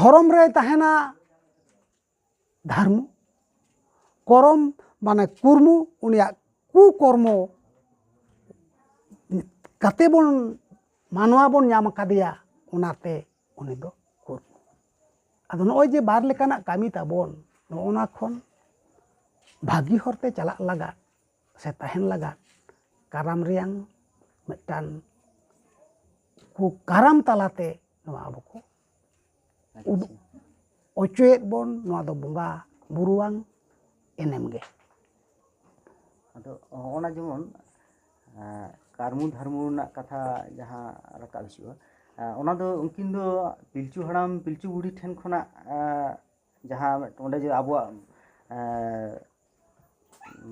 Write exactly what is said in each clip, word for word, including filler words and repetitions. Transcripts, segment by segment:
ᱫᱷᱚᱨᱚᱢ ᱨᱮᱭ ᱛᱟᱦᱮᱱᱟ ᱫᱷᱟᱨᱢᱩ, ᱠᱚᱨᱚᱢ ᱢᱟᱱᱮ ᱠᱩᱨᱢᱩ, ᱩᱱᱤᱭᱟᱜ ᱠᱩᱠᱚᱨᱢᱚ ᱠᱟᱛᱮ ᱵᱚᱱ, ᱢᱟᱱᱣᱟ ᱵᱚᱱ ᱧᱟᱢ ᱟᱠᱟᱫᱮᱭᱟ, ᱚᱱᱟᱛᱮ ᱩᱱᱤ ᱫᱚ ᱠᱩᱨᱢᱩ᱾ ᱟᱫᱚ ᱱᱚᱜᱼᱚᱭ ᱡᱮ ᱵᱟᱨ ᱞᱮᱠᱟᱱᱟᱜ ᱠᱟᱹᱢᱤ ᱛᱟᱵᱚᱱ, ᱱᱚᱜᱼᱚ ᱱᱟ ᱠᱷᱚᱱ ᱵᱷᱟᱹᱜᱤ ᱦᱚᱨᱛᱮ ᱪᱟᱞᱟᱜ ᱞᱟᱜᱟᱫ ᱥᱮ ᱛᱟᱦᱮᱱ ᱞᱟᱜᱟᱫ ᱠᱟᱨᱟᱢ ᱨᱮᱭᱟᱝ ᱢᱤᱫᱴᱟᱝ ᱠᱩ ᱠᱟᱨᱟᱢ ᱛᱟᱞᱟᱛᱮ ᱱᱚᱣᱟ ᱟᱵᱚ ᱠᱚ ᱩᱫᱩᱜ ᱦᱚᱪᱚᱭᱮᱫ ᱵᱚᱱ᱾ ᱱᱚᱣᱟ ᱫᱚ ᱵᱚᱸᱜᱟ ᱵᱩᱨᱩᱣᱟᱝ ᱮᱱᱮᱢ ᱜᱮ᱾ ᱟᱫᱚ ᱦᱚᱸᱜᱼᱚ ᱱᱟ ᱡᱮᱢᱚᱱ ᱟᱸ, ᱠᱟᱨᱢᱩ ᱫᱷᱟᱨᱢᱩ ᱨᱮᱱᱟᱜ ᱠᱟᱛᱷᱟ ᱡᱟᱦᱟᱸ ᱨᱟᱠᱟᱵ ᱦᱤᱡᱩᱜᱼᱟ, ᱟᱸ, ᱚᱱᱟ ᱫᱚ ᱩᱱᱠᱤᱱ ᱫᱚ ᱯᱤᱞᱪᱩ ᱦᱟᱲᱟᱢ ᱯᱤᱞᱪᱩ ᱵᱩᱲᱦᱤ ᱴᱷᱮᱱ ᱠᱷᱚᱱᱟᱜ ᱟᱸ, ᱡᱟᱦᱟᱸ ᱢᱤᱫ- ᱚᱸᱰᱮ ᱡᱮ ᱟᱵᱚᱣᱟᱜ ᱟᱸ,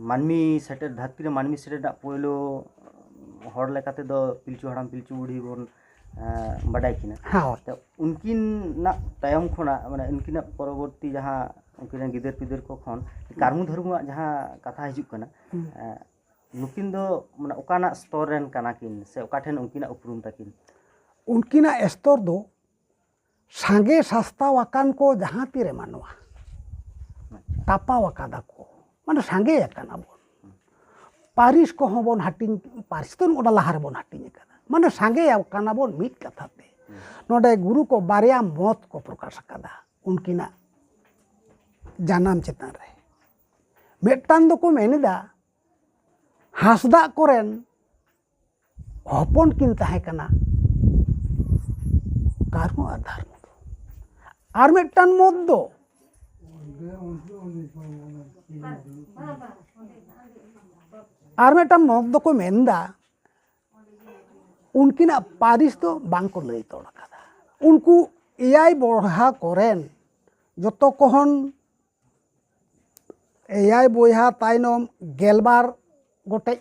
ᱢᱟᱹᱱᱢᱤ ᱥᱮᱴᱮᱨ, ᱫᱷᱟᱹᱨᱛᱤ ᱨᱮ ᱢᱟᱹᱱᱢᱤ ᱥᱮᱴᱮᱨ ᱨᱮᱱᱟᱜ ᱯᱳᱭᱞᱳ ᱦᱚᱲ ᱞᱮᱠᱟ ᱛᱮᱫᱚ ᱯᱤᱞᱪᱩ ᱦᱟᱲᱟᱢ ᱯᱤᱞᱪᱩ ᱵᱩᱲᱦᱤ ᱵᱚᱱ ᱟᱸ, ᱵᱟᱰᱟᱭ ᱠᱤᱱᱟ᱾ ᱦᱳᱭ᱾ ᱛᱚ ᱩᱱᱠᱤᱱᱟᱜ ᱛᱟᱭᱚᱢ ᱠᱷᱚᱱᱟᱜ, ᱢᱟᱱᱮ ᱩᱱᱠᱤᱱᱟᱜ ᱯᱚᱨᱚᱵᱚᱨᱛᱤ ᱡᱟᱦᱟᱸ ᱩᱱᱠᱤᱱ ᱨᱮᱱ ᱜᱤᱫᱟᱹᱨ ᱯᱤᱫᱟᱹᱨ ᱠᱚ ᱠᱷᱚᱱ ᱠᱟᱨᱢᱩ ᱫᱷᱟᱨᱢᱩᱣᱟᱜ ᱡᱟᱦᱟᱸ ᱠᱟᱛᱷᱟ ᱦᱤᱡᱩᱜ ᱠᱟᱱᱟ, ᱦᱩᱸ᱾ ᱟᱸ, ᱱᱩᱠᱤᱱ ᱫᱚ ᱢᱟᱱᱮ ᱚᱠᱟᱱᱟᱜ ᱥᱛᱚᱨ ᱨᱮᱱ ᱠᱟᱱᱟ ᱠᱤᱱ ᱥᱮ ᱚᱠᱟ ᱴᱷᱮᱱ ᱩᱱᱠᱤᱱᱟᱜ ᱩᱯᱨᱩᱢ ᱛᱟᱹᱠᱤᱱ? ᱩᱱᱠᱤᱱᱟᱜ ᱥᱛᱚᱨ ᱫᱚ ᱥᱟᱸᱜᱮ ᱥᱟᱥᱛᱟᱣ ᱟᱠᱟᱱ ᱠᱚ ᱡᱟᱦᱟᱸ ᱛᱤᱨᱮ ᱢᱟᱱᱣᱟ ᱛᱟᱯᱟᱣ ᱟᱠᱟᱫᱟ ᱠᱚ, ᱢᱟᱱᱮ ᱥᱟᱸᱜᱮ ᱟᱠᱟᱱᱟ ᱵᱚᱱ, ᱯᱟᱹᱨᱤᱥ ᱠᱚᱦᱚᱸ ᱵᱚᱱ ᱦᱟᱹᱴᱤᱧ, ᱯᱟᱹᱨᱤᱥ ᱫᱚ ᱚᱱᱟ ᱞᱟᱦᱟ ᱨᱮᱵᱚᱱ ᱦᱟᱹᱴᱤᱧ ᱟᱠᱟᱫᱟ, ᱢᱟᱱᱮ ᱥᱟᱸᱜᱮ ᱟᱠᱟᱱᱟ ᱵᱚᱱ ᱢᱤᱫ ᱠᱟᱛᱷᱟ ᱛᱮ᱾ ᱱᱚᱰᱮ ᱜᱩᱨᱩ ᱠᱚ ᱵᱟᱨᱭᱟ ᱢᱚᱛ ᱠᱚ ᱯᱨᱚᱠᱟᱥ ᱟᱠᱟᱫᱟ ᱩᱱᱠᱤᱱᱟᱜ ᱡᱟᱱᱟᱢ ᱪᱮᱛᱟᱱ ᱨᱮ᱾ ᱢᱤᱫᱴᱟᱝ ᱫᱚᱠᱚ ᱢᱮᱱ ᱮᱫᱟ ᱦᱟᱸᱥᱫᱟᱜ ᱠᱚᱨᱮᱱ ᱦᱚᱯᱚᱱ ᱠᱤᱱ ᱛᱟᱦᱮᱸ ᱠᱟᱱᱟ ᱠᱟᱨᱢᱚ ᱟᱨ ᱫᱷᱟᱨᱢᱚ ᱫᱚ᱾ ᱟᱨ ᱢᱤᱫᱴᱟᱝ ᱢᱚᱛ ᱫᱚ, ᱟᱨ ᱢᱤᱫᱴᱟᱝ ᱢᱚᱛ ᱫᱚᱠᱚ ᱢᱮᱱᱫᱟ ᱩᱱᱠᱤᱱᱟᱜ ᱯᱟᱹᱨᱤᱥ ᱫᱚ ᱵᱟᱝᱠᱚ ᱞᱟᱹᱭ ᱛᱚᱲ ᱟᱠᱟᱫᱟ᱾ ᱩᱱᱠᱩ ᱮᱭᱟᱭ ᱵᱚᱭᱦᱟ ᱠᱚᱨᱮᱱ ᱡᱚᱛᱚ ᱠᱷᱚᱱ ᱮᱭᱟᱭ ᱵᱚᱭᱦᱟ ᱛᱟᱭᱱᱚᱢ ᱜᱮᱞᱵᱟᱨ ᱜᱚᱴᱮᱡ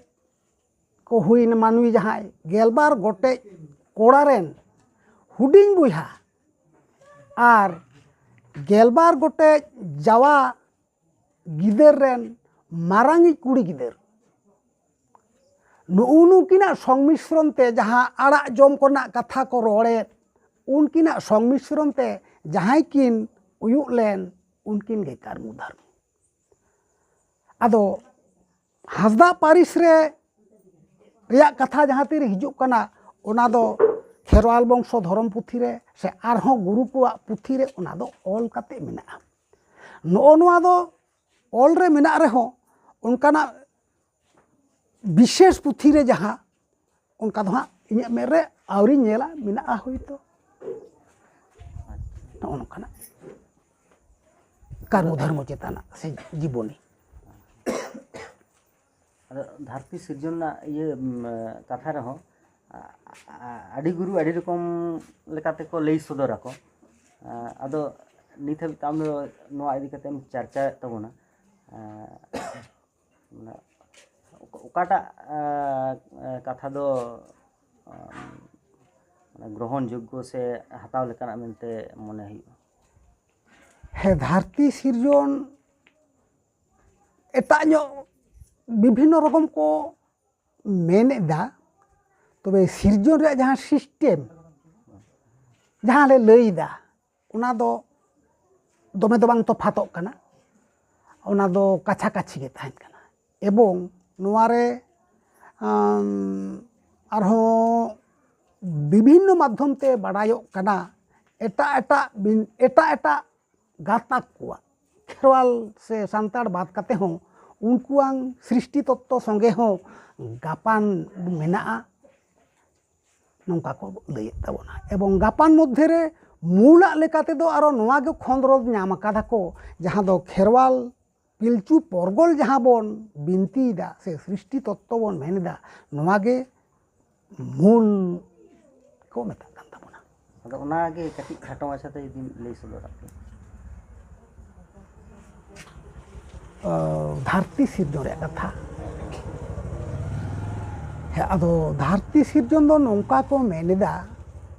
ᱠᱚ ᱦᱩᱭᱱᱟ ᱢᱟᱹᱱᱢᱤ, ᱡᱟᱦᱟᱸᱭ ᱜᱮᱞᱵᱟᱨ ᱜᱚᱴᱮᱡ ᱠᱚᱲᱟ ᱨᱮᱱ ᱦᱩᱰᱤᱧ ᱵᱚᱭᱦᱟ ᱟᱨ ᱜᱮᱞᱵᱟᱨ ᱜᱚᱴᱮᱡ ᱡᱟᱣᱟ ᱜᱤᱫᱟᱹᱨ ᱨᱮᱱ ᱢᱟᱨᱟᱝᱤᱡ ᱠᱩᱲᱤ ᱜᱤᱫᱟᱹᱨ, ᱱᱩᱜᱼᱩ ᱱᱩᱠᱤᱱᱟᱜ ᱥᱚᱝᱢᱤᱥᱨᱚᱱ ᱛᱮ ᱡᱟᱦᱟᱸ ᱟᱲᱟᱜ ᱡᱚᱢ ᱠᱚᱨᱮᱱᱟᱜ ᱠᱟᱛᱷᱟ ᱠᱚ ᱨᱚᱲᱮᱫ, ᱩᱱᱠᱤᱱᱟᱜ ᱥᱚᱝᱢᱤᱥᱨᱚᱱ ᱛᱮ ᱡᱟᱦᱟᱸᱭ ᱠᱤᱱ ᱩᱭᱩᱜ ᱞᱮᱱ, ᱩᱱᱠᱤᱱ ᱜᱮ ᱠᱟᱹᱨᱢᱩ ᱫᱷᱟᱨᱢᱩ᱾ ᱟᱫᱚ ᱦᱟᱸᱥᱫᱟ ᱯᱟᱹᱨᱤᱥ ᱨᱮ ᱨᱮᱭᱟᱜ ᱠᱟᱛᱷᱟ ᱡᱟᱦᱟᱸ ᱛᱤᱨᱮ ᱦᱤᱡᱩᱜ ᱠᱟᱱᱟ, ᱚᱱᱟ ᱫᱚ ᱠᱷᱮᱨᱣᱟᱞ ᱵᱚᱝᱥᱚ ᱫᱷᱚᱨᱚᱢ ᱯᱩᱛᱷᱤ ᱨᱮ ᱥᱮ ᱟᱨᱦᱚᱸ ᱜᱩᱨᱩ ᱠᱚᱣᱟᱜ ᱯᱩᱛᱷᱤ ᱨᱮ ᱚᱱᱟ ᱫᱚ ᱚᱞ ᱠᱟᱛᱮ ᱢᱮᱱᱟᱜᱼᱟ᱾ ᱱᱚᱜᱼᱚ ᱱᱚᱣᱟ ᱫᱚ ᱚᱞ ᱨᱮ ᱢᱮᱱᱟᱜ ᱨᱮᱦᱚᱸ, ᱚᱱᱠᱟᱱᱟᱜ ᱵᱤᱥᱮᱥ ᱯᱩᱛᱷᱤ ᱨᱮ ᱡᱟᱦᱟᱸ, ᱚᱱᱠᱟ ᱫᱚ ᱦᱟᱸᱜ ᱤᱧᱟᱹᱜ ᱢᱮᱫ ᱨᱮ ᱟᱹᱣᱨᱤᱧ ᱧᱮᱞᱟ, ᱢᱮᱱᱟᱜᱼᱟ ᱦᱳᱭᱛᱳ᱾ ᱱᱚᱜᱼᱚ ᱱᱚᱝᱠᱟᱱᱟᱜ ᱠᱟᱨᱢᱚ ᱫᱷᱚᱨᱢᱚ ᱪᱮᱛᱟᱱᱟᱜ ᱥᱮ ᱡᱤᱵᱚᱱᱤ᱾ ᱟᱫᱚ ᱫᱷᱟᱹᱨᱛᱤ ᱥᱤᱨᱡᱚᱱ ᱨᱮᱱᱟᱜ ᱤᱭᱟᱹ ᱩᱢ, ᱠᱟᱛᱷᱟ ᱨᱮᱦᱚᱸ ᱟ- ᱟ- ᱟᱹᱰᱤ ᱜᱩᱨᱩ ᱟᱹᱰᱤ ᱨᱚᱠᱚᱢ ᱞᱮᱠᱟᱛᱮᱠᱚ ᱞᱟᱹᱭ ᱥᱚᱫᱚᱨᱟᱠᱚ᱾ ᱟ, ᱟᱫᱚ ᱱᱤᱛ ᱦᱟᱹᱵᱤᱡ ᱛᱮ ᱟᱢ ᱫᱚ ᱱᱚᱣᱟ ᱤᱫᱤ ᱠᱟᱛᱮᱢ ᱪᱟᱨᱪᱟᱭᱮᱫ ᱛᱟᱵᱚᱱᱟ᱾ ᱟ, ᱢᱟᱱᱮ ᱚᱠ- ᱚᱠᱟᱴᱟᱜ ᱟ, ᱟ, ᱠᱟᱛᱷᱟ ᱫᱚ ᱟ, ᱢᱟᱱᱮ ᱜᱨᱚᱦᱚᱱ ᱡᱳᱜᱽᱜᱚ ᱥᱮ ᱦᱟᱛᱟᱣ ᱞᱮᱠᱟᱱᱟᱜ ᱢᱮᱱᱛᱮ ᱢᱚᱱᱮ ᱦᱩᱭᱩᱜᱼᱟ? ᱦᱮᱸ, ᱫᱷᱟᱹᱨᱛᱤ ᱥᱤᱨᱡᱚᱱ ᱮᱴᱟᱜ ᱧᱚᱜ ᱵᱤᱵᱷᱤᱱᱱᱚ ᱨᱚᱠᱚᱢ ᱠᱚ ᱢᱮᱱ ᱮᱫᱟ, ᱛᱚᱵᱮ ᱥᱤᱨᱡᱚᱱ ᱨᱮᱭᱟᱜ ᱡᱟᱦᱟᱸ ᱥᱤᱥᱴᱮᱢ, ᱡᱟᱦᱟᱸ ᱞᱮ ᱞᱟᱹᱭ ᱮᱫᱟ, ᱚᱱᱟ ᱫᱚ ᱫᱚᱢᱮ ᱫᱚ ᱵᱟᱝ ᱛᱚᱯᱷᱟᱛᱚᱜ ᱠᱟᱱᱟ, ᱚᱱᱟ ᱫᱚ ᱠᱟᱪᱷᱟ ᱠᱟᱪᱷᱤ ᱜᱮ ᱛᱟᱦᱮᱱ ᱠᱟᱱᱟ᱾ ᱮᱵᱚᱝ ᱱᱚᱣᱟ ᱨᱮ ᱟᱢ, ᱟᱨᱦᱚᱸ ᱵᱤᱵᱷᱤᱱᱱᱚ ᱢᱟᱫᱽᱫᱷᱚᱢ ᱛᱮ ᱵᱟᱰᱟᱭᱚᱜ ᱠᱟᱱᱟ, ᱮᱴᱟᱜ ᱮᱴᱟᱜ ᱵᱤᱱ- ᱮᱴᱟᱜ ᱮᱴᱟᱜ ᱜᱟᱛᱟᱠ ᱠᱚᱣᱟᱜ, ᱠᱷᱮᱨᱣᱟᱞ ᱥᱮ ᱥᱟᱱᱛᱟᱲ ᱵᱟᱫ ᱠᱟᱛᱮ ᱦᱚᱸ ᱩᱱᱠᱩᱣᱟᱝ ᱥᱨᱤᱥᱴᱤ ᱛᱚᱛᱛᱚ ᱥᱚᱸᱜᱮ ᱦᱚᱸ ᱜᱟᱯᱟᱱ ᱢᱮᱱᱟᱜᱼᱟ, ᱱᱚᱝᱠᱟ ᱠᱚ ᱞᱟᱹᱭᱮᱫ ᱛᱟᱵᱚᱱᱟ᱾ ᱮᱵᱚᱝ ᱜᱟᱯᱟᱱ ᱢᱚᱫᱽᱫᱷᱮ ᱨᱮ ᱢᱩᱞᱟᱜ ᱞᱮᱠᱟ ᱛᱮᱫᱚ ᱟᱨᱚ ᱱᱚᱣᱟ ᱜᱮ ᱠᱷᱚᱸᱫᱽᱨᱚᱸᱫᱽ ᱧᱟᱢ ᱟᱠᱟᱫᱟ ᱠᱚ, ᱡᱟᱦᱟᱸ ᱫᱚ ᱠᱷᱮᱨᱣᱟᱞ ᱯᱤᱞᱪᱩ ᱯᱚᱨᱜᱚᱞ ᱡᱟᱦᱟᱸ ᱵᱚᱱ ᱵᱤᱱᱛᱤᱭᱮᱫᱟ ᱥᱮ ᱥᱨᱤᱥᱴᱤ ᱛᱚᱛᱛᱚ ᱵᱚᱱ ᱢᱮᱱ ᱮᱫᱟ, ᱱᱚᱣᱟ ᱜᱮ ᱢᱩᱞ ᱠᱚ ᱢᱮᱛᱟᱜ ᱠᱟᱱ ᱛᱟᱵᱚᱱᱟ᱾ ᱟᱫᱚ ᱚᱱᱟᱜᱮ ᱠᱟᱹᱴᱤᱡ ᱠᱷᱟᱴᱚ ᱢᱟᱪᱷᱟᱛᱮ ᱡᱩᱫᱤᱢ ᱞᱟᱹᱭ ᱥᱚᱫᱚᱨᱟᱜ ᱠᱮᱭᱟ᱾ ᱫᱷᱟᱹᱨᱛᱤ ᱥᱤᱨᱡᱚᱱ ᱨᱮᱭᱟᱜ ᱠᱟᱛᱷᱟ᱾ ᱦᱮᱸ, ᱟᱫᱚ ᱫᱷᱟᱹᱨᱛᱤ ᱥᱤᱨᱡᱚᱱ ᱫᱚ ᱱᱚᱝᱠᱟ ᱠᱚ ᱢᱮᱱ ᱮᱫᱟ,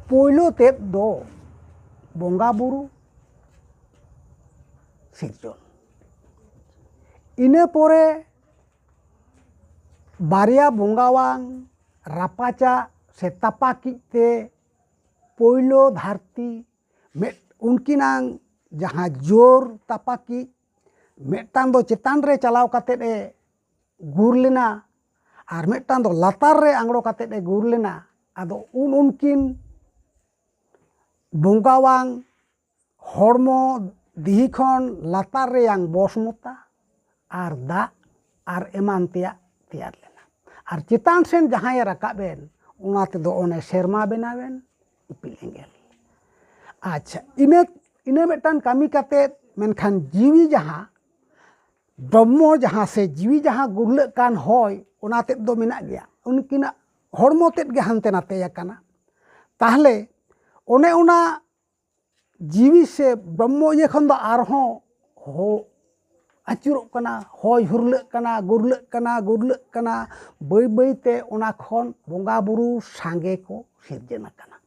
ᱯᱳᱭᱞᱳ ᱛᱮᱫ ᱫᱚ ᱵᱚᱸᱜᱟ ᱵᱩᱨᱩ ᱥᱤᱨᱡᱚᱱ, ᱤᱱᱟᱹ ᱯᱚᱨᱮ ᱵᱟᱨᱭᱟ ᱵᱚᱸᱜᱟᱣᱟᱱ ᱨᱟᱯᱟᱪᱟᱜ ᱥᱮ ᱛᱟᱯᱟᱠᱤᱡ ᱛᱮ ᱯᱳᱭᱞᱳ ᱫᱷᱟᱹᱨᱛᱤ ᱢᱤᱫ ᱩᱱᱠᱤᱱᱟᱝ ᱡᱟᱦᱟᱸ ᱡᱳᱨ ᱛᱟᱯᱟᱠᱤᱡ, ᱢᱤᱫᱴᱟᱝ ᱫᱚ ᱪᱮᱛᱟᱱ ᱨᱮ ᱪᱟᱞᱟᱣ ᱠᱟᱛᱮᱫ ᱮ ᱜᱩᱨ ᱞᱮᱱᱟ ᱟᱨ ᱢᱤᱫᱴᱟᱝ ᱫᱚ ᱞᱟᱛᱟᱨ ᱨᱮ ᱟᱝᱜᱽᱲᱚ ᱠᱟᱛᱮᱫ ᱮ ᱜᱩᱨ ᱞᱮᱱᱟ᱾ ᱟᱫᱚ ᱩᱱ ᱩᱱᱠᱤᱱ ᱵᱚᱸᱜᱟᱣᱟᱱ ᱦᱚᱲᱢᱚ ᱫᱤᱦᱤ ᱠᱷᱚᱱ ᱞᱟᱛᱟᱨ ᱨᱮᱭᱟᱝ ᱵᱚᱥᱢᱚᱛᱟ ᱟᱨ ᱫᱟᱜ ᱟᱨ ᱮᱢᱟᱱ ᱛᱮᱭᱟᱜ ᱛᱮᱭᱟᱨ ᱞᱮᱱᱟ᱾ ᱟᱨ ᱪᱮᱛᱟᱱ ᱥᱮᱱ ᱡᱟᱦᱟᱸᱭᱮ ᱨᱟᱠᱟᱵ ᱮᱱ, ᱚᱱᱟ ᱛᱮᱫᱚ ᱚᱱᱮ ᱥᱮᱨᱢᱟ ᱵᱮᱱᱟᱣ ᱮᱱ, ᱤᱯᱤᱞ ᱮᱸᱜᱮᱞ᱾ ᱟᱪᱪᱷᱟ, ᱤᱱᱟᱹ ᱤᱱᱟᱹ ᱢᱤᱫᱴᱟᱝ ᱠᱟᱹᱢᱤ ᱠᱟᱛᱮᱫ, ᱢᱮᱱᱠᱷᱟᱱ ᱡᱤᱣᱤ ᱡᱟᱦᱟᱸ ᱵᱨᱚᱦᱢᱚ ᱡᱟᱦᱟᱸ ᱥᱮ ᱡᱤᱣᱤ ᱡᱟᱦᱟᱸ ᱜᱩᱨᱞᱟᱹᱜ ᱠᱟᱱ ᱦᱚᱭ, ᱚᱱᱟ ᱛᱮᱫ ᱫᱚ ᱢᱮᱱᱟᱜ ᱜᱮᱭᱟ᱾ ᱩᱱᱠᱤᱱᱟᱜ ᱦᱚᱲᱢᱚ ᱛᱮᱫ ᱜᱮ ᱦᱟᱱᱛᱮ ᱱᱟᱛᱮ ᱟᱠᱟᱱᱟ᱾ ᱛᱟᱦᱞᱮ ᱚᱱᱮ ᱚᱱᱟ ᱡᱤᱣᱤ ᱥᱮ ᱵᱨᱚᱦᱢᱚ ᱤᱭᱟᱹ ᱠᱷᱚᱱ ᱫᱚ ᱟᱨᱦᱚᱸ ᱦᱚ-, ᱟᱹᱪᱩᱨᱚᱜ ᱠᱟᱱᱟ, ᱦᱚᱭ ᱦᱩᱨᱞᱟᱹᱜ ᱠᱟᱱᱟ, ᱜᱩᱨᱞᱟᱹᱜ ᱠᱟᱱᱟ, ᱜᱩᱨᱞᱟᱹᱜ ᱠᱟᱱᱟ᱾ ᱵᱟᱹᱭ ᱵᱟᱹᱭ ᱛᱮ ᱚᱱᱟ ᱠᱷᱚᱱ ᱵᱚᱸᱜᱟ ᱵᱩᱨᱩ ᱥᱟᱸᱜᱮ ᱠᱚ ᱥᱤᱨᱡᱟᱹᱱ ᱟᱠᱟᱱᱟ᱾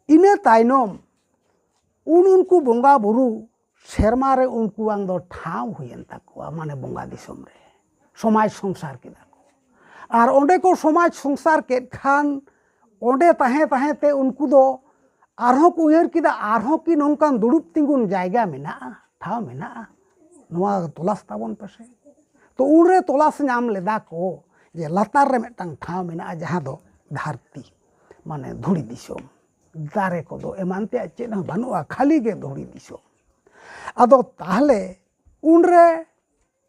ᱤᱱᱟᱹ ᱛᱟᱭᱱᱚᱢ ᱩᱱ ᱩᱱᱠᱩ ᱵᱚᱸᱜᱟ ᱵᱩᱨᱩ ᱥᱮᱨᱢᱟ ᱨᱮ ᱩᱱᱠᱩᱣᱟᱝ ᱫᱚ ᱴᱷᱟᱶ ᱦᱩᱭᱮᱱ ᱛᱟᱠᱚᱣᱟ, ᱢᱟᱱᱮ ᱵᱚᱸᱜᱟ ᱫᱤᱥᱚᱢ ᱨᱮ ᱥᱚᱢᱟᱡᱽ ᱥᱚᱝᱥᱟᱨ ᱠᱮᱫᱟ ᱠᱚ᱾ ᱟᱨ ᱚᱸᱰᱮ ᱠᱚ ᱥᱚᱢᱟᱡᱽ ᱥᱚᱝᱥᱟᱨ ᱠᱮᱫ ᱠᱷᱟᱱ, ᱚᱸᱰᱮ ᱛᱟᱦᱮᱸ ᱛᱟᱦᱮᱸ ᱛᱮ ᱩᱱᱠᱩ ᱫᱚ ᱟᱨᱦᱚᱸ ᱠᱚ ᱩᱭᱦᱟᱹᱨ ᱠᱮᱫᱟ, ᱟᱨᱦᱚᱸ ᱠᱤ ᱱᱚᱝᱠᱟᱱ ᱫᱩᱲᱩᱵ ᱛᱤᱸᱜᱩᱱ ᱡᱟᱭᱜᱟ ᱢᱮᱱᱟᱜᱼᱟ, ᱴᱷᱟᱶ ᱢᱮᱱᱟᱜᱼᱟ? ᱱᱚᱣᱟ ᱛᱚᱞᱟᱥ ᱛᱟᱵᱚᱱ ᱯᱮᱥᱮ᱾ ᱛᱚ ᱩᱱᱨᱮ ᱛᱚᱞᱟᱥ ᱧᱟᱢ ᱞᱮᱫᱟ ᱠᱚ ᱡᱮ ᱞᱟᱛᱟᱨ ᱨᱮ ᱢᱤᱫᱴᱟᱝ ᱴᱷᱟᱶ ᱢᱮᱱᱟᱜᱼᱟ, ᱡᱟᱦᱟᱸ ᱫᱚ ᱫᱷᱟᱹᱨᱛᱤ, ᱢᱟᱱᱮ ᱫᱷᱩᱲᱤ ᱫᱤᱥᱚᱢ, ᱫᱟᱨᱮ ᱠᱚᱫᱚ ᱮᱢᱟᱱ ᱛᱮᱭᱟᱜ ᱪᱮᱫ ᱦᱚᱸ ᱵᱟᱹᱱᱩᱜᱼᱟ, ᱠᱷᱟᱹᱞᱤ ᱜᱮ ᱫᱷᱩᱲᱤ ᱫᱤᱥᱚᱢ᱾ ᱟᱫᱚ ᱛᱟᱦᱞᱮ ᱩᱱᱨᱮ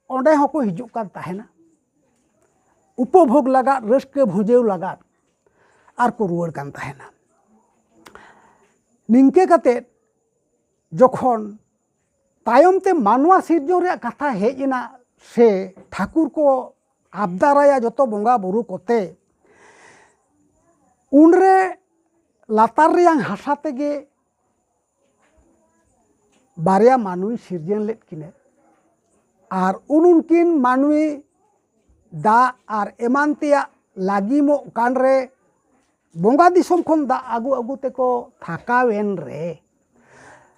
ᱚᱸᱰᱮ ᱦᱚᱸᱠᱚ ᱦᱤᱡᱩᱜ ᱠᱟᱱ ᱛᱟᱦᱮᱱᱟ, ᱩᱯᱚᱵᱷᱳᱜᱽ ᱞᱟᱜᱟᱫ, ᱨᱟᱹᱥᱠᱟᱹ ᱵᱷᱩᱸᱡᱟᱹᱣ ᱞᱟᱜᱟᱫ, ᱟᱨ ᱠᱚ ᱨᱩᱣᱟᱹᱲ ᱠᱟᱱ ᱛᱟᱦᱮᱱᱟ᱾ ᱱᱤᱝᱠᱟᱹ ᱠᱟᱛᱮᱫ ᱡᱚᱠᱷᱚᱱ ᱛᱟᱭᱚᱢ ᱛᱮ ᱢᱟᱱᱣᱟ ᱥᱤᱨᱡᱚᱱ ᱨᱮᱭᱟᱜ ᱠᱟᱛᱷᱟ ᱦᱮᱡ ᱮᱱᱟ, ᱥᱮ ᱴᱷᱟᱹᱠᱩᱨ ᱠᱚ ᱟᱵᱫᱟᱨᱟᱭᱟ ᱡᱚᱛᱚ ᱵᱚᱸᱜᱟ ᱵᱩᱨᱩ ᱠᱚᱛᱮ, ᱩᱱᱨᱮ ᱞᱟᱛᱟᱨ ᱨᱮᱭᱟᱝ ᱦᱟᱥᱟ ᱛᱮᱜᱮ ᱵᱟᱨᱭᱟ ᱢᱟᱹᱱᱢᱤ ᱥᱤᱨᱡᱚᱱ ᱞᱮᱫ ᱠᱤᱱᱟᱹ᱾ ᱟᱨ ᱩᱱ ᱩᱱᱠᱤᱱ ᱢᱟᱹᱱᱢᱤ ᱫᱟᱜ ᱟᱨ ᱮᱢᱟᱱ ᱛᱮᱭᱟᱜ ᱞᱟᱹᱜᱤᱢᱚᱜ ᱠᱟᱱ ᱨᱮ, ᱵᱚᱸᱜᱟ ᱫᱤᱥᱚᱢ ᱠᱷᱚᱱ ᱫᱟᱜ ᱟᱹᱜᱩ ᱟᱹᱜᱩ ᱛᱮᱠᱚ ᱛᱷᱟᱠᱟᱣᱮᱱ ᱨᱮ,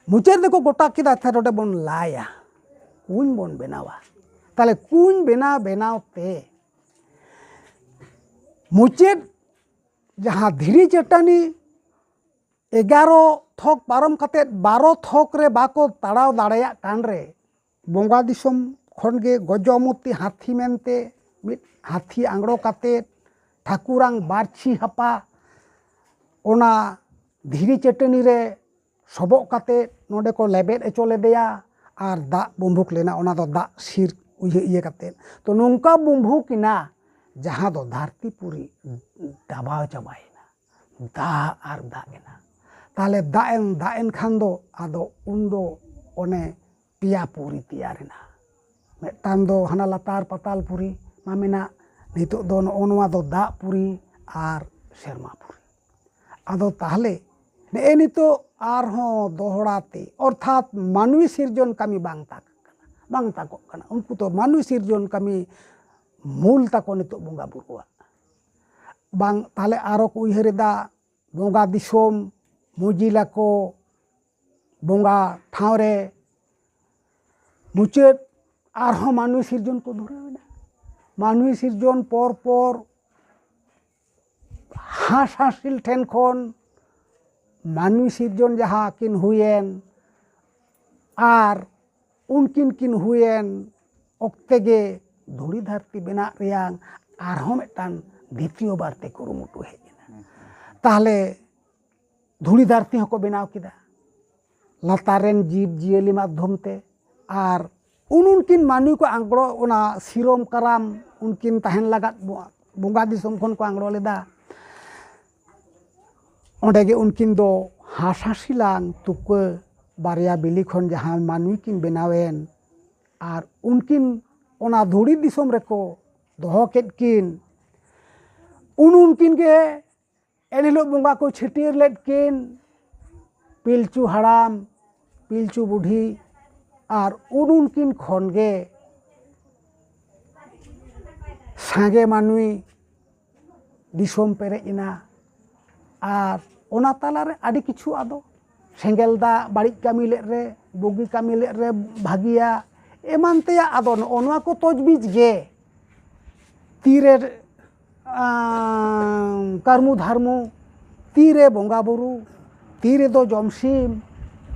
ᱢᱩᱪᱟᱹᱫ ᱨᱮᱠᱚ ᱜᱚᱴᱟ ᱠᱮᱫᱟ, "ᱛᱟᱦᱞᱮ ᱱᱚᱰᱮ ᱵᱚᱱ ᱞᱟᱭᱟ, ᱠᱩᱧ ᱵᱚᱱ ᱵᱮᱱᱟᱣᱟ᱾" ᱛᱟᱦᱞᱮ ᱠᱩᱧ ᱵᱮᱱᱟᱣ ᱵᱮᱱᱟᱣ ᱛᱮ ᱢᱩᱪᱟᱹᱫ ᱡᱟᱦᱟᱸ ᱫᱷᱤᱨᱤ ᱪᱟᱹᱴᱟᱹᱱᱤ ᱮᱜᱟᱨᱚ ᱛᱷᱚᱠ ᱯᱟᱨᱚᱢ ᱠᱟᱛᱮᱫ ᱵᱟᱨᱚ ᱛᱷᱚᱠ ᱨᱮ ᱵᱟᱠᱚ ᱛᱟᱲᱟᱣ ᱫᱟᱲᱮᱭᱟᱜ ᱠᱟᱱ ᱨᱮ, ᱵᱚᱸᱜᱟ ᱫᱤᱥᱚᱢ ᱠᱷᱚᱱ ᱜᱮ ᱜᱚᱡᱚᱢᱩᱛᱤ ᱦᱟᱹᱛᱤ ᱢᱮᱱᱛᱮ ᱢᱤᱫ ᱦᱟᱹᱛᱤ ᱟᱝᱜᱽᱨᱚ ᱠᱟᱛᱮᱫ ᱴᱷᱟᱹᱠᱩᱨᱟᱝ ᱵᱟᱨᱪᱷᱤ ᱦᱟᱯᱟ ᱚᱱᱟ ᱫᱷᱤᱨᱤ ᱪᱟᱹᱴᱟᱹᱱᱤ ᱨᱮ ᱥᱚᱵᱚᱜ ᱠᱟᱛᱮᱫ ᱱᱚᱰᱮ ᱠᱚ ᱞᱮᱵᱮᱫ ᱦᱚᱪᱚ ᱞᱮᱫᱮᱭᱟ᱾ ᱟᱨ ᱫᱟᱜ ᱵᱩᱢᱵᱷᱩᱠ ᱞᱮᱱᱟ, ᱚᱱᱟ ᱫᱚ ᱫᱟᱜ ᱥᱤᱨ ᱩᱭᱦᱟᱹ ᱤᱭᱟᱹ ᱠᱟᱛᱮᱫ᱾ ᱛᱚ ᱱᱚᱝᱠᱟ ᱵᱩᱢᱵᱷᱩᱠ ᱮᱱᱟ ᱡᱟᱦᱟᱸ ᱫᱚ ᱫᱷᱟᱹᱨᱛᱤ ᱯᱩᱨᱤ ᱰᱟᱵᱟᱣ ᱪᱟᱵᱟᱭᱮᱱᱟ, ᱫᱟᱜ ᱟᱨ ᱫᱟᱜ ᱮᱱᱟ᱾ ᱛᱟᱦᱞᱮ ᱫᱟᱜ ᱮᱱ, ᱫᱟᱜ ᱮᱱ ᱠᱷᱟᱱ ᱫᱚ ᱟᱫᱚ ᱩᱱᱫᱚ ᱚᱱᱮ ᱯᱮᱭᱟ ᱯᱩᱨᱤ ᱛᱮᱭᱟᱨ ᱮᱱᱟ᱾ ᱢᱤᱫᱴᱟᱝ ᱫᱚ ᱦᱟᱱᱟ ᱞᱟᱛᱟᱨ ᱯᱟᱛᱟᱞ ᱯᱩᱨᱤ ᱢᱟ ᱢᱮᱱᱟᱜ, ᱱᱤᱛᱚᱜ ᱫᱚ ᱱᱚᱜᱼᱚ ᱱᱚᱣᱟ ᱫᱚ ᱫᱟᱜ ᱯᱩᱨᱤ ᱟᱨ ᱥᱮᱨᱢᱟ ᱯᱩᱨᱤ᱾ ᱟᱫᱚ ᱛᱟᱦᱞᱮ ᱱᱮᱜᱼᱮ ᱱᱤᱛᱚᱜ ᱟᱨᱦᱚᱸ ᱫᱚᱦᱲᱟ ᱛᱮ, ᱚᱨᱛᱷᱟᱛ ᱢᱟᱹᱱᱢᱤ ᱥᱤᱨᱡᱚᱱ ᱠᱟᱹᱢᱤ ᱵᱟᱝ ᱛᱟᱠᱚ ᱠᱟᱱᱟ, ᱵᱟᱝ ᱛᱟᱠᱚᱜ ᱠᱟᱱᱟ᱾ ᱩᱱᱠᱩ ᱫᱚ ᱢᱟᱹᱱᱢᱤ ᱥᱤᱨᱡᱚᱱ ᱠᱟᱹᱢᱤ ᱢᱩᱞ ᱛᱟᱠᱚ ᱱᱤᱛᱚᱜ ᱵᱚᱸᱜᱟ ᱵᱩᱨᱩᱣᱟᱜ᱾ ᱵᱟᱝ ᱛᱟᱦᱞᱮ ᱟᱨᱚ ᱠᱚ ᱩᱭᱦᱟᱹᱨ ᱮᱫᱟ ᱵᱚᱸᱜᱟ ᱫᱤᱥᱚᱢ ᱢᱚᱡᱤᱞᱟ ᱠᱚ ᱵᱚᱸᱜᱟ ᱴᱷᱟᱶ ᱨᱮ ᱢᱩᱪᱟᱹᱫ ᱟᱨᱦᱚᱸ ᱢᱟᱹᱱᱢᱤ ᱥᱤᱨᱡᱚᱱ ᱠᱚ ᱫᱷᱩᱨᱟᱹᱣ ᱮᱱᱟ᱾ ᱢᱟᱹᱱᱢᱤ ᱥᱤᱨᱡᱚᱱ ᱯᱚᱨ ᱯᱚᱨ ᱦᱟᱸᱥ ᱦᱟᱸᱥᱤᱞ ᱴᱷᱮᱱ ᱠᱷᱚᱱ ᱢᱟᱹᱱᱢᱤ ᱥᱤᱨᱡᱚᱱ ᱡᱟᱦᱟᱸ ᱠᱤᱱ ᱦᱩᱭᱮᱱ, ᱟᱨ ᱩᱱᱠᱤᱱ ᱠᱤᱱ ᱦᱩᱭᱮᱱ ᱚᱠᱛᱮ ᱜᱮ ᱫᱷᱩᱲᱤ ᱫᱷᱟᱹᱨᱛᱤ ᱵᱮᱱᱟᱜ ᱨᱮᱭᱟᱝ ᱟᱨᱦᱚᱸ ᱢᱤᱫᱴᱟᱝ ᱫᱤᱛᱤᱭᱚ ᱵᱟᱨ ᱛᱮ ᱠᱩᱨᱩᱢᱩᱴᱩ ᱦᱮᱡ ᱮᱱᱟ᱾ ᱛᱟᱦᱞᱮ ᱫᱷᱩᱲᱤ ᱫᱷᱟᱹᱨᱛᱤ ᱦᱚᱸᱠᱚ ᱵᱮᱱᱟᱣ ᱠᱮᱫᱟ ᱞᱟᱛᱟᱨ ᱨᱮᱱ ᱡᱤᱵᱽ ᱡᱤᱭᱟᱹᱞᱤ ᱢᱟᱫᱽᱫᱷᱚᱢ ᱛᱮ᱾ ᱟᱨ ᱩᱱ ᱩᱱᱠᱤᱱ ᱢᱟᱹᱱᱢᱤ ᱠᱚ ᱟᱝᱜᱽᱨᱚ, ᱚᱱᱟ ᱥᱤᱨᱚᱢ ᱠᱟᱨᱟᱢ ᱩᱱᱠᱤᱱ ᱛᱟᱦᱮᱱ ᱞᱟᱜᱟᱫ ᱵᱚ-, ᱵᱚᱸᱜᱟ ᱫᱤᱥᱚᱢ ᱠᱷᱚᱱ ᱠᱚ ᱟᱝᱜᱽᱨᱚ ᱞᱮᱫᱟ᱾ ᱚᱸᱰᱮ ᱜᱮ ᱩᱱᱠᱤᱱ ᱫᱚ ᱦᱟᱸᱥ ᱦᱟᱸᱥᱤᱞᱟᱝ ᱛᱩᱠᱟᱹ ᱵᱟᱨᱭᱟ ᱵᱤᱞᱤ ᱠᱷᱚᱱ ᱡᱟᱦᱟᱸ ᱢᱟᱹᱱᱢᱤ ᱠᱤᱱ ᱵᱮᱱᱟᱣᱮᱱ, ᱟᱨ ᱩᱱᱠᱤᱱ ᱚᱱᱟ ᱫᱷᱩᱲᱤ ᱫᱤᱥᱚᱢ ᱨᱮᱠᱚ ᱫᱚᱦᱚ ᱠᱮᱫ ᱠᱤᱱ᱾ ᱩᱱ ᱩᱱᱠᱤᱱ ᱜᱮ ᱮᱱᱦᱤᱞᱳᱜ ᱵᱚᱸᱜᱟ ᱠᱚ ᱪᱷᱟᱹᱴᱭᱟᱹᱨ ᱞᱮᱫ ᱠᱤᱱ ᱯᱤᱞᱪᱩ ᱦᱟᱲᱟᱢ, ᱯᱤᱞᱪᱩ ᱵᱩᱰᱷᱤ, ᱟᱨ ᱩᱱ ᱩᱱᱠᱤᱱ ᱠᱷᱚᱱ ᱜᱮ ᱥᱟᱸᱜᱮ ᱢᱟᱹᱱᱢᱤ ᱫᱤᱥᱚᱢ ᱯᱮᱨᱮᱡ ᱮᱱᱟ᱾ ᱟᱨ ᱚᱱᱟ ᱛᱟᱞᱟᱨᱮ ᱟᱹᱰᱤ ᱠᱤᱪᱷᱩ ᱟᱫᱚ ᱥᱮᱸᱜᱮᱞ ᱫᱟᱜ ᱵᱟᱹᱲᱤᱡ ᱠᱟᱹᱢᱤ ᱞᱮᱫ ᱨᱮ, ᱵᱩᱜᱤ ᱠᱟᱹᱢᱤ ᱞᱮᱫ ᱨᱮ ᱵᱷᱟᱹᱜᱤᱭᱟ, ᱮᱢᱟᱱ ᱛᱮᱭᱟᱜ᱾ ᱟᱫᱚ ᱱᱚᱜᱼᱚ ᱱᱚᱣᱟ ᱠᱚ ᱛᱚᱡᱽᱵᱤᱡᱽ ᱜᱮ ᱛᱤᱨᱮ, ᱟᱸ, ᱠᱟᱹᱨᱢᱩ ᱫᱷᱟᱨᱢᱩ, ᱛᱤᱨᱮ ᱵᱚᱸᱜᱟ ᱵᱩᱨᱩ, ᱛᱤ ᱨᱮᱫᱚ ᱡᱚᱢᱥᱤᱢ,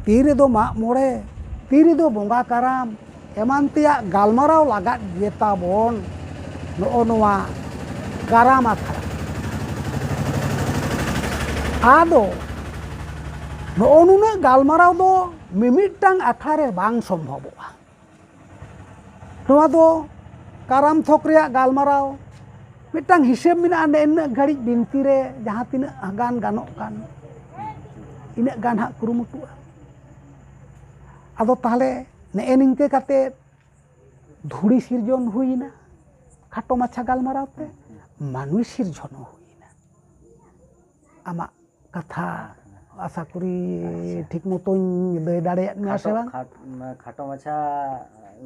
ᱛᱤ ᱨᱮᱫᱚ ᱢᱟᱜ ᱢᱚᱬᱮ, ᱛᱤ ᱨᱮᱫᱚ ᱵᱚᱸᱜᱟ ᱠᱟᱨᱟᱢ, ᱮᱢᱟᱱ ᱛᱮᱭᱟᱜ ᱜᱟᱞᱢᱟᱨᱟᱣ ᱞᱟᱜᱟᱫ ᱜᱮᱛᱟ ᱵᱚᱱ ᱱᱚᱜᱼᱚ ᱱᱚᱣᱟ ᱠᱟᱨᱟᱢ ᱟᱠᱷᱲᱟ᱾ ᱟᱫᱚ ᱱᱚᱜᱼᱚ ᱱᱩᱱᱟᱹᱜ ᱜᱟᱞᱢᱟᱨᱟᱣ ᱫᱚ ᱢᱤᱢᱤᱫᱴᱟᱝ ᱟᱠᱷᱲᱟ ᱨᱮ ᱵᱟᱝ ᱥᱚᱢᱵᱷᱚᱵᱚᱜᱼᱟ᱾ ᱱᱚᱣᱟ ᱫᱚ ᱠᱟᱨᱟᱢ ᱛᱷᱚᱠ ᱨᱮᱭᱟᱜ ᱜᱟᱞᱢᱟᱨᱟᱣ ᱢᱤᱫᱴᱟᱝ ᱦᱤᱥᱟᱹᱵ ᱢᱮᱱᱟᱜᱼᱟ, ᱱᱤᱱᱟᱹᱜ ᱜᱷᱟᱹᱲᱤᱡ ᱵᱤᱱᱛᱤ ᱨᱮ ᱡᱟᱦᱟᱸ ᱛᱤᱱᱟᱹᱜ ᱜᱟᱱ ᱜᱟᱱᱚᱜ ᱠᱟᱱ, ᱤᱱᱟᱹᱜ ᱜᱟᱱ ᱦᱟᱸᱜ ᱠᱩᱨᱩᱢᱩᱴᱩᱜᱼᱟ᱾ ᱟᱫᱚ ᱛᱟᱦᱚᱞᱮ ᱱᱮᱜᱼᱮ ᱱᱤᱝᱠᱟᱹ ᱠᱟᱛᱮ ᱫᱷᱩᱲᱤ ᱥᱤᱨᱡᱚᱱ ᱦᱩᱭᱮᱱᱟ, ᱠᱷᱟᱴᱚ ᱢᱟᱪᱷᱟ ᱜᱟᱞᱢᱟᱨᱟᱣ ᱛᱮ ᱢᱟᱹᱱᱢᱤ ᱥᱤᱨᱡᱚᱱ ᱦᱚᱸ ᱦᱩᱭᱮᱱᱟ᱾ ᱟᱢᱟᱜ ᱠᱟᱛᱷᱟ ᱟᱥᱟ ᱠᱚᱨᱤ ᱟᱪᱪᱷᱟ᱾ ᱴᱷᱤᱠ ᱢᱚᱛᱚᱧ ᱞᱟᱹᱭ ᱫᱟᱲᱮᱭᱟᱜ ᱢᱮᱭᱟ ᱥᱮ ᱠᱷᱟᱴᱚ, ᱵᱟᱝ? ᱠᱷᱟᱴ-, ᱠᱷᱟᱴᱚ ᱢᱟᱪᱷᱟ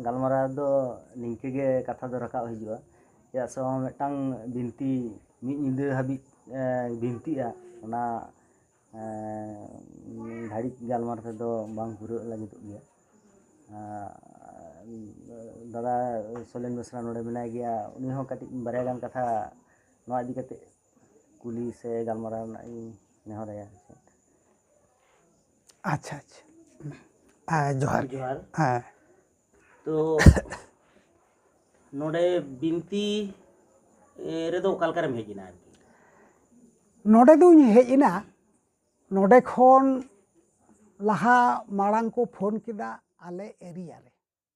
ᱜᱟᱞᱢᱟᱨᱟᱣ ᱫᱚ ᱱᱤᱝᱠᱟᱹ ᱜᱮ ᱠᱟᱛᱷᱟ ᱫᱚ ᱨᱟᱠᱟᱵ ᱦᱤᱡᱩᱜᱼᱟ᱾ ᱪᱮᱫᱟᱜ ᱥᱮ ᱵᱟᱝ ᱢᱤᱫᱴᱟᱝ ᱵᱤᱱᱛᱤ ᱢᱤᱫ ᱧᱤᱫᱟᱹ ᱦᱟᱹᱵᱤᱡ, ᱮ, ᱵᱤᱱᱛᱤᱜᱼᱟ, ᱚᱱᱟ, ᱮ, ᱜᱷᱟᱹᱲᱤᱡ ᱜᱟᱞᱢᱟᱨᱟᱣ ᱛᱮᱫᱚ ᱵᱟᱝ ᱯᱩᱨᱟᱹᱜ ᱞᱟᱹᱜᱤᱫᱚᱜ ᱜᱮᱭᱟ᱾ ᱟᱨ ᱫᱟᱫᱟ ᱥᱚᱞᱮᱱ ᱵᱮᱥᱨᱟ ᱱᱚᱰᱮ ᱢᱮᱱᱟᱭ ᱜᱮᱭᱟ, ᱩᱱᱤ ᱦᱚᱸ ᱠᱟᱹᱴᱤᱡ ᱵᱟᱨᱭᱟ ᱜᱟᱱ ᱠᱟᱛᱷᱟ ᱱᱚᱣᱟ ᱤᱫᱤ ᱠᱟᱛᱮ ᱠᱩᱞᱤ ᱥᱮ ᱜᱟᱞᱢᱟᱨᱟᱣ ᱨᱮᱱᱟᱜ ᱤᱧ ᱱᱮᱦᱚᱨᱟᱭᱟ᱾ ᱟᱪᱪᱷᱟ, ᱟᱪᱪᱷᱟ᱾ ᱦᱮᱸ, ᱡᱚᱦᱟᱨ᱾ ᱡᱚᱦᱟᱨ᱾ ᱦᱮᱸ᱾ ᱛᱚ, ᱱᱚᱰᱮ ᱵᱤᱱᱛᱤ, ᱮ, ᱨᱮᱫᱚ ᱚᱠᱟ ᱞᱮᱠᱟᱨᱮᱢ ᱦᱮᱡ ᱮᱱᱟ ᱟᱨᱠᱤ? ᱱᱚᱰᱮ ᱫᱩᱧ ᱦᱮᱡ ᱮᱱᱟ, ᱱᱚᱰᱮ ᱠᱷᱚᱱ ᱞᱟᱦᱟ ᱢᱟᱲᱟᱝ ᱠᱚ ᱯᱷᱳᱱ ᱠᱮᱫᱟ ᱟᱞᱮ ᱮᱨᱤᱭᱟ ᱨᱮ᱾